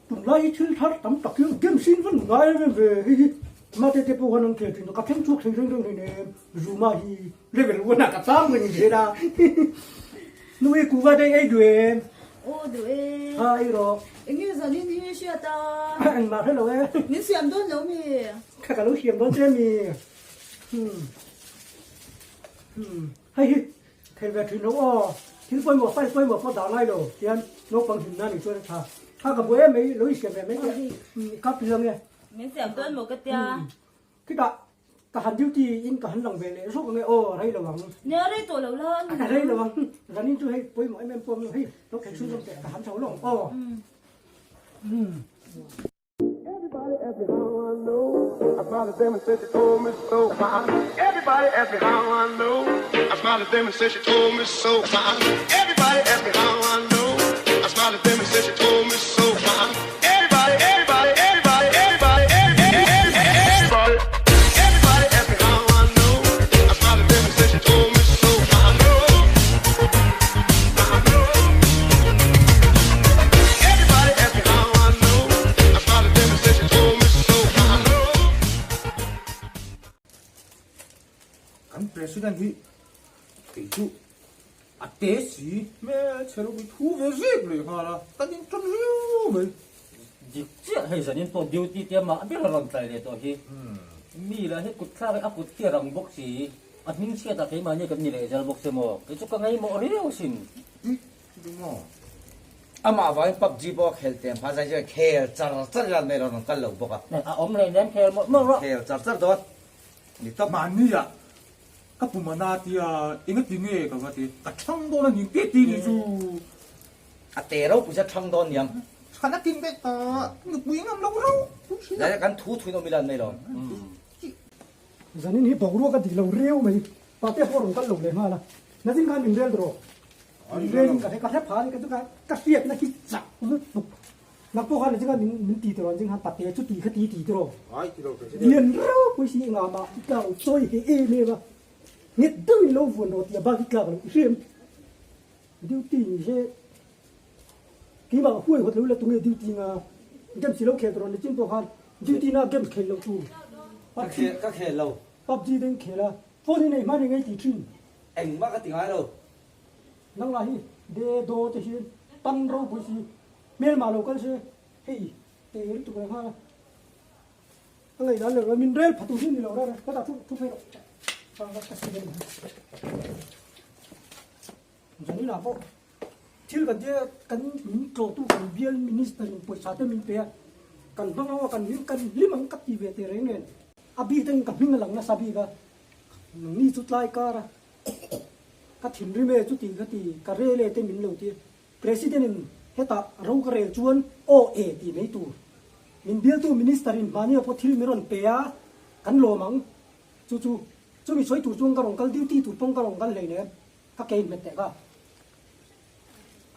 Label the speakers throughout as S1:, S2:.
S1: Tunlai hi thil thar tam tak hi game sin van ngai em em ve hei hi mate te pawh khan an khel thin a ka thleng chhuak thei reng reng hleinem Zuma hi level one ah ka chang reng zel a Nui kuva te ei duh em?
S2: Aw duh e.
S1: Ha ei rawh.
S2: Enge zanin hi hriat a?
S1: Engmah hre lo e.
S2: Min siam dawn lo mi?
S1: Kha ka lo siam dawn che mi. Hmm. Hmm. Hei hi Thei ve thin lo aw, thil pawimawh file pawimawh pawh dah ngai lo tian naupang hlim nan inchuan a tha. Kha ka buai em mai, lo insiam ve mai teh, ka ti lang e.
S2: Min siam dawn maw ka tia.
S1: Khitah ka han duty in ka han lang ve leh zawk ange aw, rei lo ang.
S2: Nia rei tawh lo la a ni.
S1: Rei lo ang, zanin chu hei pawimawh em em pawh hei lo khelh chhunzawm teh ka han chho lawng aw.
S3: Everybody ask me how I know. I smiled at them and said she told me so. Everybody ask me how I know. I smiled at them and said she told me so. Everybody ask me how I know. I smiled at them and said she told me so. Everybody, everybody, everybody, everybody, everybody, everybody ask me how I know. I smiled at them and said she told me so. I know. I know. Everybody ask me how I know. I smiled at them and said she told me so. I know.
S4: Kan president hi kei chu a te si hmel chhe ropui thu ve zek leh nghal a, kan in tan riau mai.
S5: Dik chiah hei zanin pawh duty te mah ber a rawn tlai leh tawh hi. Mi lah hi kut thlak in a kut hi a rang bawk si. A hming chhiat ah keimahni kan ni leh zel bawk se maw? Kei chu ka ngaihmawh riau sin.
S6: Amah vangin PUBG pawh a khel tem phah zai zai khel char char ila mai lo rawn kal lo bawk a.
S5: A awm reng nen khel mawlh mawlh rawh.
S6: Khel char char dawn ni tawp.
S4: Mahni ah ka pum a na tia enga ti nge ka va ti ka thang dawn a ni tih ti ni chu.
S6: A te ropui chu a thang dawn niang.
S4: Chhan a tin daih ta nupui ngam lo rau.
S6: Zai kan thu thuin awm ila an mai lo.
S1: Zanin hi boruak a dik lo reu mai. Pate pawh rawn kal lo leh nghal a. Nazin khan min rel rawh. Min rel in ka hre ka hre pha a ni ka chu ka ka hriatna hi chak lutuk. Nak pawh khan nazin khan min min ti tawh nazin khan pate chu ti kha ti ti tawh. Lian ropui si engah mah i tlak lo chawi he em em a. Nghet deuh in lo vuan rawh tih a bak i tlak lo i hriam. Duty ni se keimah ka huai hawt lo ila tunge duty nga games i lo khel tawh nichin pawh khan duty na games khel lo tu
S6: Ka khel lo.
S1: PUBG te in khel a phone hi nei hma nei ngei ti thin.
S6: Engmah ka ti ngai lo.
S1: Nang lah hi de do te hian pan ropui si hmelmah lo kal se hei te lutuk reng nghal a. A ngaihdan leh min rel pha tur hi a ni lo reng reng ka dah thu thu phei rawh. Ka si dawn. Zanina pawh thil kan tia kan min tlawhtu kan bial minister in pawisa te min pe a, kan hmang ho a kan hlim kan hlim ang ka ti ve teh reng nen a bik dangin ka hming a lang nasa bik a, nangni chu tlai kar a ka thinrim e chuti ka ti ka rel e te min lo ti President in hetah ro ka rel chuan aw e ti mai tur min bialtu minister in hmahnia pawh thil min rawn pe a kan lawm ang chu chu chumi sawi tur chuan ka rawn kal duty tur pawng ka rawn kal hleinem. Ka ke in hmet teh ka.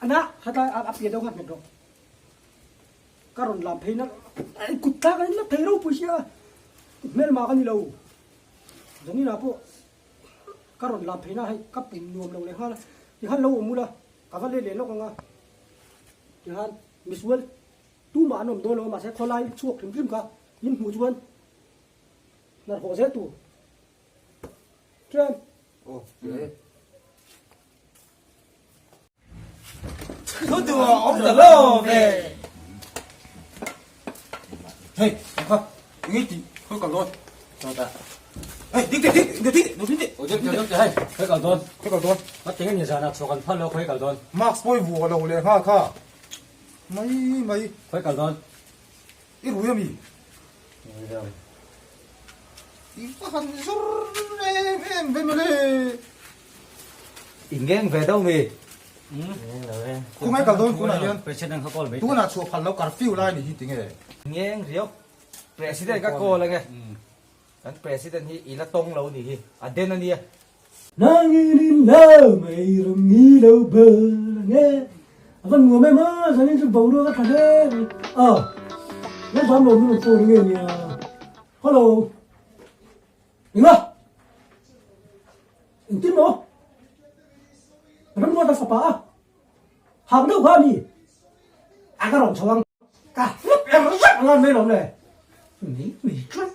S1: Ana khatlai a pian deuh kha hmet rawh. Ka rawn lam phei na kut tlak an la thei ropui sia. Hmelma ka ni lo. Zanina pawh ka rawn lam phei na hei ka pum nuam lo leh nghal a. Tikhan lo awm ula ka va let leh lawk anga. Tikhan misual tumah an awm dawn lo a mahse khawlai chhuak hrim hrim kha in hmuh chuan hnar hawh zel tur. Ṭem.
S6: Aw, e. Thu duh a awm ta lo ve.
S4: Hei, kha, ngi ti, khoi kal dawn.
S5: Sao ta?
S4: Hei, ding te, ding, ding, ding, ding, ding.
S5: Ôi, ding, ding, hei, khoi kal dawn.
S4: Khoi kal dawn.
S5: Bắt tiếng ni zana chhuak an phal lo khoi kal dawn.
S4: Mask pawh i vuah lo leh nghal kha. Mai mai.
S5: Khoi kal dawn.
S4: I rui ami? I va han zawr em em ve mawle.
S6: I ngeng ve deuh mi?
S4: Khawngei kal dawn tunah hian tunah chhuah phal lo curfew lai ni hi tinge?
S6: Ngeng riau. President ka call ange. Kan president hi i la tawng lo ni hi. A den ania.
S1: Nangin in lo mai ram ni lo bel ange. A van nuam em a, zanin chu boruak a tha hle mai. Aw, Lalzam lo min rawn phone nge nia. Hello. Enga? Engtin maw? Ramruat a fapa a. Hak deuh kha a ni. A ka rawn chho ang. Ka hlap er zet ang a mai lo le. Mei mei tlat.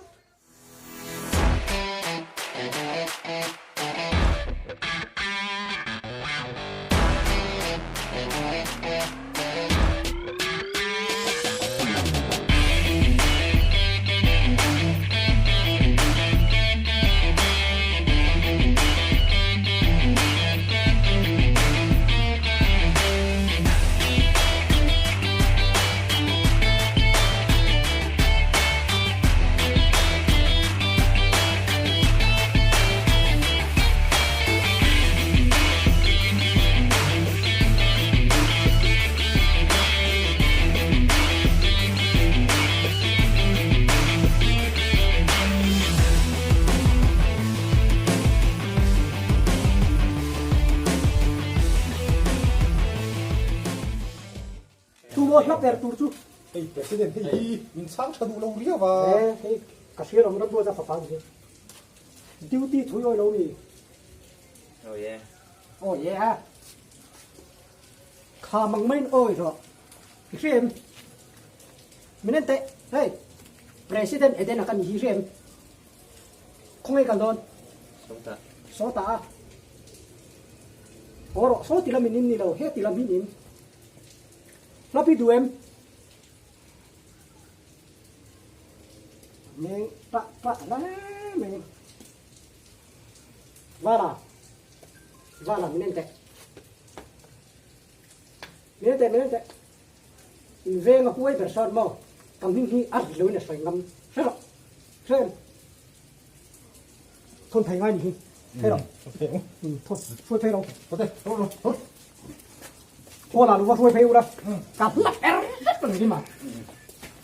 S1: Tu maw hlap er tur chu.
S4: Hei President hei hi min chhang tha duh lo riau a.
S1: E hei ka hria lo ram buaza fapa ni hi. Duty thui awi lo mi.
S6: Oh yeah.
S1: Oh yeah. Kha mang main awi rawh. I hria em? Min en teh. Hei President Eden a ka ni hi hria em? Khawngaih kal dawn.
S6: Sawta.
S1: Sawta a. Aw rawh, saw ti lam in in ni lo, he ti lam hi in. Hlap hi duh em? Meng pa pa la meng. Vala. Vala min en teh. Min en teh, min en teh. In veng a huai ber sawn maw? Ka hming hi a ri loin a sawi ngam. Hre rawh. Hre em? Thawn thei ngai ni hi. Hre rawh. Thawn hruai phei rawh. Aw la lu va hruai phei ula. Ka hlap er vek ang hi ma.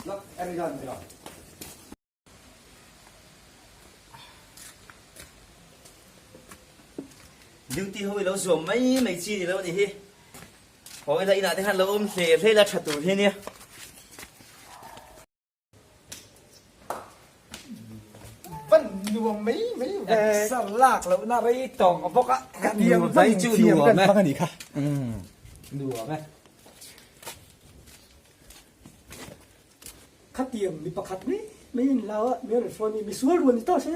S4: Hlap er hian ni lo.
S6: Duty ho i lo zuam mai mai chi ni lo a nih hi. Haw ila inah te khan lo awm hle hle ila tha tur hi ania.
S4: Van nuam mai mai ve.
S6: Exer lak loh na rei tawng a bawk a.
S4: Ka tiang van thiam kan hmang a nih kha.
S6: Nuam e.
S1: Khatiang mi pakhat mai mai in hlau a, mi a rawn hruai mi, misual rual ni ta se,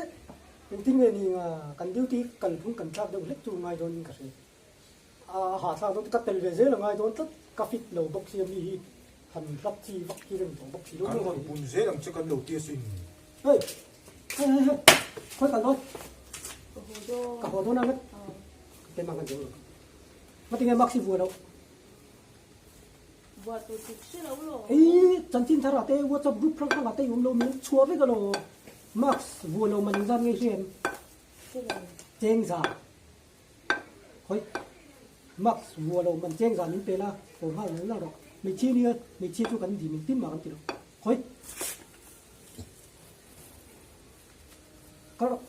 S1: engtin nge ni nga kan duty kalphung kan thlak deuh hlek chu ngai dawn in ka hria. A hahthlak dawn ka tel ve zel a ngai dawn tlat, ka fit lo bawk sia mi hi han hlap chi vak hi rem tawh bawk si lo.
S4: Kan rawn pun zel ang che kan lo ti asin.
S1: Hei hei hei hei khawi kal dawn? Ka haw dawn. Ka haw dawn a ngat. Keimah kan zeng lo. Ngatinge mask i vuah loh?
S2: Buah tur dik hre lo lo.
S1: Hei chanchin thar ah te WhatsApp group hrang hrang ah te i awm lo mi chhuah vek alo mask vuah lo man zat ngei hre em? Cheng za hawi mask vuah lo man cheng za min pe la haw nghal nal nal rawh hmeichhia nia hmeichhia chu kan dim engtin mah kan ti lo hawi kal rawh.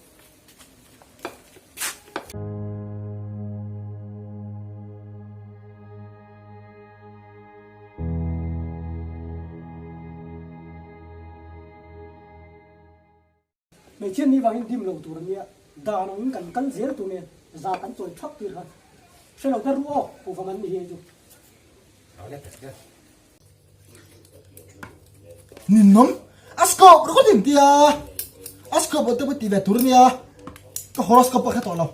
S1: Hmeichhia ni vangin dim lo tur ania, dan angin kan kal zel tur nia, za kan chawi thap tir kha hre lo ta ru aw, kuhva man ni hi hei chu.
S4: Ninawm a scope ringawt in tia a scope te pawh ti ve tur ania ka horoscope pawh hre tawh lo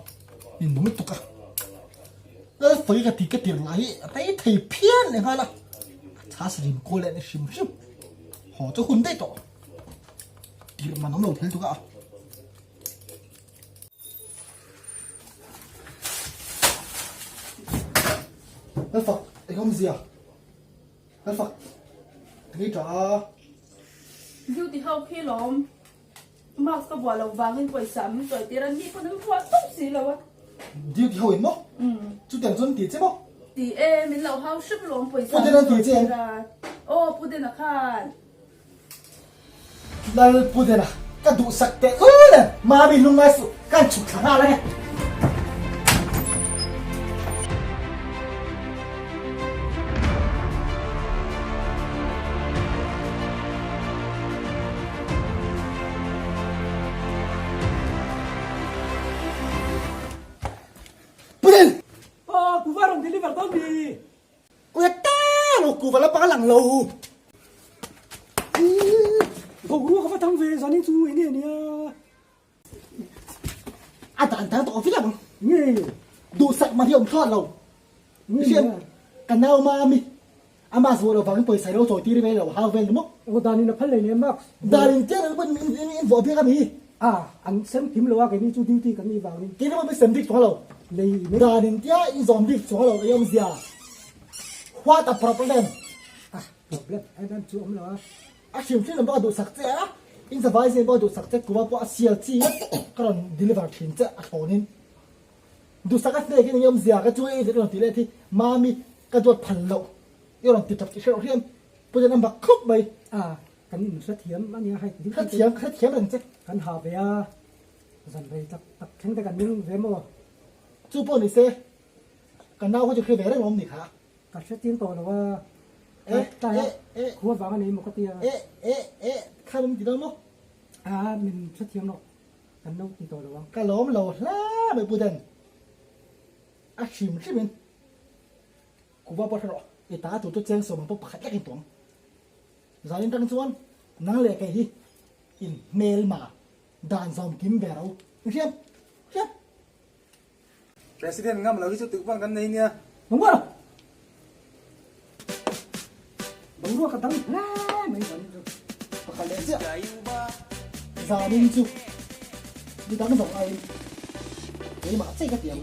S4: ninawm lutuk a Lalfai ka ti ka tir lah hi a rei thei phian leh nghal a a chhas rim kual leh ni hrim hrim haw chu hun daih tawh tir man awm lo thil tuk a. Lalfak eng awmzia Lalfak eng ei tah a.
S2: Duty ho khi lawm mask ka buah loh vangin pawisa min chawi tir a ni pawn an buah tawp si lo a.
S4: Duty ho in maw? Chutiang chuan ti che maw?
S2: Ti e min lo hau hrep lawm pawisa min chawi tir a. Aw Pu Dena khan.
S4: Lal Pu Dena ka duhsak teh ul e, Mami lungngai suh kan chhuk thla nghal ange. Pu Den!
S1: Aw, kuva rawn deliver dawn mi?
S4: Kuya ta lo kuva la pang lang lo.
S1: Boruak ka va thang ve zanin chu enge nia.
S4: A dan dang tawh viau ang.
S1: Nge.
S4: Duhsak mah hi awm thlawt lo. Hriat ka nau mami ama zuah lo vangin pawisa i lo chawi tir vel lo hau vel ni maw?
S1: Aw danin a phal lei nen Max.
S4: Danin chiah lo pawh in in vuah bik a mi.
S1: A an sem kim lo a keini chu duty kan nih vangin.
S4: Keini pawh min sem bik chuang lo.
S1: Lei mai.
S4: Danin tia i zawm bik chuang lo ei awmzia. What a problem.
S1: A problem em em chu awm lo a.
S4: A hrim hrim lam pawh a duhsak che a, in zavai zing pawh a duhsak che, kuma pawh a sial chi ngawt ka rawn deliver thin che a thlawnin. Duhsak a hnek in eng awmzia ka chu i rawn ti leh thi, Mami ka duat phal loh i rawn ti tap tih hreuh hian Pujan a mak khawp mai.
S1: A, kan in hrethiam a nia hei duty te.
S4: Hrethiam, ka hrethiam reng che.
S1: Kan ha ve a, zan rei tak tak thleng te kan ning ve maw?
S4: Chu pawh ni se, ka nau kha chu hre ve reng awm ni kha.
S1: Ka hre chiang tawh lo a, tlai a khua vang a nei maw ka ti a.
S4: E e e kha min ti dawn maw?
S1: A min hre thiam lo, kan lo ti tawh lo ang.
S4: Ka lawm lo hle mai Pu Den, a hrim hrim in kuva pawh hre rawh, i ta tur chu cheng sawm ang pawh pakhat lek in tuang. Zanin tang chuan nang leh kei hi in hmelma dan zawm kim ve ro, i hriam hriam.
S6: President ngam lo hi chu tih vang kan nei nia.
S1: Bangua lo. Bangua ka dang hle mai zanin chu.
S4: Pakhat leh chiah. Zanin chu mi dang zawng aiin keimah chiah ka ti ang.